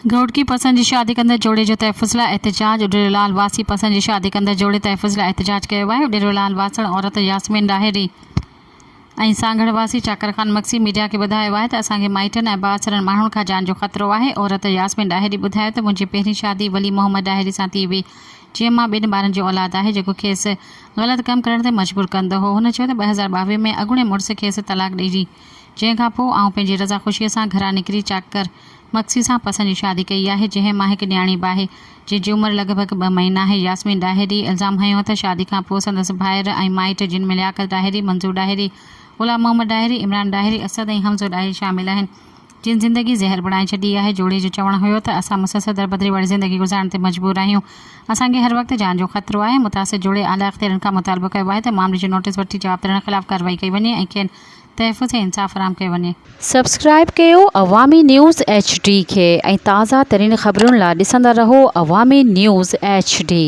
گهوٽڪي پسند جي شادي ڪندڙ جوڙي جو تحفظ لاء احتجاج، اڏيرو لال واسي پسند جي شادي ڪندڙ جوڙي تحفظ لاء احتجاج ڪيو آهي، اڏيرو لال واسڻ عورت ياسمين ڏاهري ۽ سانگهڙ واسي چاڪر خان مگسي ميڊيا کي ٻڌايو آهي ته اسان کي مائٽن ۽ بااثرن ماڻهن کان جان جو خطرو آهي، عورت ياسمين ڏاهري ٻڌايو ته منهنجي پهرين شادي ولي محمد ڏاهري سان ٿي هئي جنهن مان ٻن ٻارن جو اولاد آهي جيڪو کيس غلط ڪم ڪرڻ تي مجبور ڪندو هو، هن چيو ته 2022 ۾ اڳوڻي مڙس کيس طلاق ڏئي جنهن کان پوء آئون پنهنجي رضا خوشي سان گهران نڪري چاڪر مگسي سان پسند جي شادي ڪئي آهي، جنهن مان هڪ نياڻي به آهي، جنهن جي عمر لڳ ڀڳ ٻه مهينا آهي. ياسمين ڏاهري الزام هنيو ته شادي کان پوء سندس ڀائر ۽ مائٽ جن ۾ لياقت ڏاهري، منظور ڏاهري، غلام محمد ڏاهري، عمران ڏاهري، اسد ۽ حمزو ڏاهري شامل آهن، جن زندگي زهر بڻائي ڇڏي آهي. جوڙي جو چوڻ هيو ته اسان مسلسل دربدري واري زندگي گذارڻ تي مجبور آهيون، اسان کي هر وقت جان جو خطرو آهي. متاثر جوڙي اعليٰ اختيارين کان مطالبو ڪيو آهي ته معاملي جو نوٽيس وٺي جوابدارن خلاف ڪارروائي ڪئي وڃي ۽ کين تحفظ ۽ انصاف فراهم ڪيو وڃي. سبسڪرائيب ڪيو عوامي نيوز ايڇ ڊي کي ۽ تازه ترين خبرن لا ڏسندا رهو عوامي نيوز ايڇ ڊي.